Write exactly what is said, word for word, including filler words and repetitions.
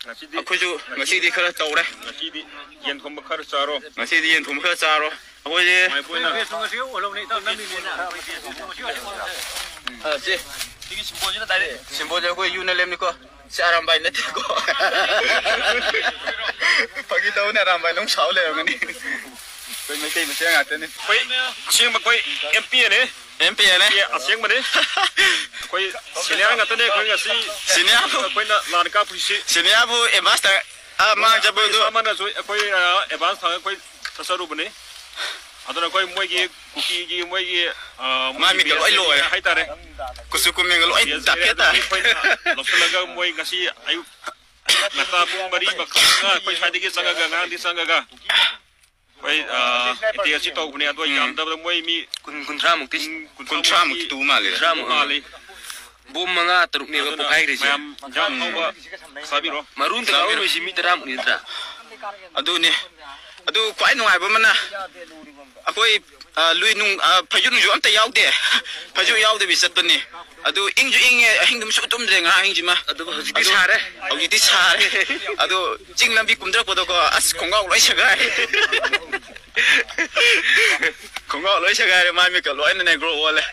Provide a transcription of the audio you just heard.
ꯉꯁꯤꯗꯤ ꯑꯩꯈꯣꯏꯁꯨ ꯉꯁꯤꯗꯤ ꯈꯔ ꯇꯧꯔꯦ꯫ ꯉꯁꯤꯗꯤ ꯌꯦꯟ ꯊꯣꯡꯕ ꯈꯔ ꯆꯥꯔꯣ꯫ ꯉꯁꯤꯗꯤ ꯌꯦꯟ ꯊꯣꯡꯕ ꯈꯔ ꯆꯥꯔꯣ꯫ ꯑꯩꯈꯣꯏꯁꯦ ꯃꯥꯏꯕꯣꯏꯅ ꯑ, ꯁꯤ, ꯁꯤꯒꯤ ꯁꯤꯝꯕꯣꯜꯁꯤꯅ ꯗꯥꯏꯔꯦꯛ ꯁꯤꯝꯕꯣꯜꯁꯦ ꯑꯩꯈꯣꯏ ꯌꯨꯅ ꯂꯦꯝꯅꯤꯀꯣ꯫ ꯁꯤ ꯑꯔꯥꯝꯕꯥꯏ ꯅꯠꯇꯦꯀꯣ꯫ ꯐꯥꯒꯤ ꯇꯧꯕꯅꯦ, ꯑꯔꯥꯝꯕꯥꯏ ꯅꯪ ꯁꯥꯎ ꯂꯩꯔꯝꯒꯅꯤ꯫ ꯑꯩꯈꯣꯏ ꯃꯩꯇꯩ ꯃꯆꯥ ꯉꯥꯛꯇꯅꯤ꯫ ꯑꯩꯈꯣꯏ ꯑꯁꯦꯡꯕ ꯑꯩꯈꯣꯏ ꯑꯦꯝ ꯄꯤ ꯑꯦꯅꯦ꯫ ꯑꯦꯝ ꯄꯤ ꯑꯦꯅꯦ꯫ ꯑꯦꯝ ꯄꯤ ꯑꯦ ꯑꯁꯦꯡꯕꯅꯦ꯫ ꯑꯩꯈꯣꯏ ꯁꯦꯅꯤꯌꯔ ꯉꯥꯛꯇꯅꯦ ꯑꯩꯈꯣꯏ ꯉꯁꯤ꯫ ꯁꯦꯅꯤꯌꯔꯕꯨ ꯑꯩꯈꯣꯏꯅ ꯂꯥꯟ ꯀꯥꯞꯄꯨꯔꯤꯁꯤ꯫ ꯁꯦꯅꯤꯌꯔꯕꯨ ꯑꯦꯗꯚꯥꯟꯁ ꯇꯥ-, ꯑꯥ, ꯃꯥꯡ ꯆꯠꯄꯗꯨ꯫ ꯏꯁꯥꯃꯛꯅꯁꯨ ꯑꯩꯈꯣꯏ, ꯑ, ꯑꯦꯗꯚꯥꯟꯁ ꯊꯥꯡꯉ ꯑꯩꯈꯣꯏ ꯆꯠꯆꯔꯨꯕꯅꯤ꯫ ꯑꯗꯨꯅ ꯑꯩꯈꯣꯏ ꯃꯣꯏꯒꯤ ꯀꯨꯀꯤꯒꯤ ꯃꯣꯏꯒꯤ, ꯑ, ꯃꯥꯏ ꯃꯤꯠꯀ ꯂꯣꯏ ꯂꯣꯏꯔꯦ꯫ ꯍꯥꯏꯇꯥꯔꯦ꯫ ꯀꯨꯆꯨ ꯀꯨꯃꯦꯟꯒ ꯂꯣꯏ ꯕꯤ ꯑꯦꯁ ꯑꯦꯐ ꯗꯥꯛꯐꯦꯠ ꯇꯥꯔꯦ꯫ ꯑꯩꯈꯣꯏꯅ ꯂꯧꯁꯤꯜꯂꯒ ꯃꯣꯏ ꯉꯁꯤ ꯑꯌꯨꯛ ꯉꯟꯇꯥ ꯄꯨꯡ ꯃꯔꯤ ꯃꯈꯥꯏ ꯃꯉꯥ ꯑꯩꯈꯣꯏ ꯁ꯭ꯋꯥꯏꯗꯒꯤ ꯆꯪꯉꯒ, ꯑꯉꯥꯡꯗꯤ ꯆꯪꯉꯒ ꯑꯩꯈꯣꯏ, ꯑ, ꯑꯦꯇꯦꯛ ꯑꯁꯤ ꯇꯧꯕꯅꯦ꯫ ꯑꯗꯣ ꯎꯝ꯫ ꯌꯥꯝꯗꯕꯗ ꯃꯣꯏ ꯃꯤ ꯀꯨꯟ, ꯀꯨꯟꯊ꯭ꯔꯥꯃꯨꯛꯇꯤ꯫ ꯀꯨꯟ, ꯀꯨꯟꯊ꯭ꯔꯥꯃꯨꯛꯇꯤ ꯇꯨ ꯃꯥꯜꯂꯦ꯫ ꯀꯨꯟꯊ꯭ꯔꯥꯃꯨꯛ ꯃꯥꯜꯂꯤ꯫ ꯕꯣꯝ ꯃꯉꯥ ꯇꯔꯨꯛꯅꯦꯕ ꯑꯗꯨꯅ ꯄꯣꯈꯥꯏꯈ꯭ꯔꯤꯁꯦ꯫ ꯃꯌꯥꯝ ꯏꯟꯖꯥꯡ ꯑꯍꯥꯎꯕ ꯆꯥꯕꯤꯔꯣ꯫ ꯃꯔꯨ ꯑꯝꯇ ꯆꯥꯕꯤꯔꯣ꯫ ꯀꯥꯎꯔꯝꯃꯣꯏꯁꯤ ꯃꯤ ꯇꯔꯥꯃꯨꯛꯅꯤ ꯅꯠꯇ꯭ꯔꯥ? ꯑꯗꯨꯅꯦ꯫ ꯑꯗꯨ ꯈ꯭ꯋꯥꯏ ꯅꯨꯡꯉꯥꯏꯕ ꯑꯃꯅ ꯑꯩꯈꯣꯏ, ꯑ, ꯂꯨꯏ ꯅꯨꯡ, ꯑ, ꯐꯩꯖꯨꯞ ꯅꯨꯡꯖꯨꯞ ꯑꯝꯇ ꯌꯥꯎꯗꯦ꯫ ꯐꯩꯖꯨꯞ ꯌꯥꯎꯗꯕꯤ ꯆꯠꯄꯅꯤ꯫ ꯑꯗꯨ ꯏꯪꯁꯨ ꯏꯪꯉꯦ, ꯑꯍꯤꯡꯗꯨꯃ ꯁꯨꯛꯇꯨꯝ ꯇꯨꯝꯗ꯭ꯔꯦ ꯉꯔꯥꯡ ꯑꯍꯤꯡꯁꯤꯃ꯫ ꯑꯗꯨꯕꯨ ꯍꯧꯖꯤꯛꯇꯤ ꯑꯗꯨ ꯁꯥꯔꯦ꯫ ꯍꯧꯖꯤꯛꯇꯤ ꯁꯥꯔꯦ꯫ ꯑꯗꯨ ꯆꯤꯡ ꯂꯝꯕꯤ ꯀꯨꯝꯊꯔꯛꯄꯗꯀꯣ, ꯑꯁ, ꯈꯣꯡꯒ꯭ꯔꯥꯎ ꯂꯣꯏ ꯁꯦꯒꯥꯏ꯫ ꯈꯣꯡꯒ꯭ꯔꯥꯎ ꯂꯣꯏ ꯁꯦꯒꯥꯏꯔꯦ, ꯃꯥꯏ ꯃꯤꯠꯀ ꯂꯣꯏꯅ ꯅꯦꯒ꯭ꯔꯣ ꯑꯣꯜꯂꯦ꯫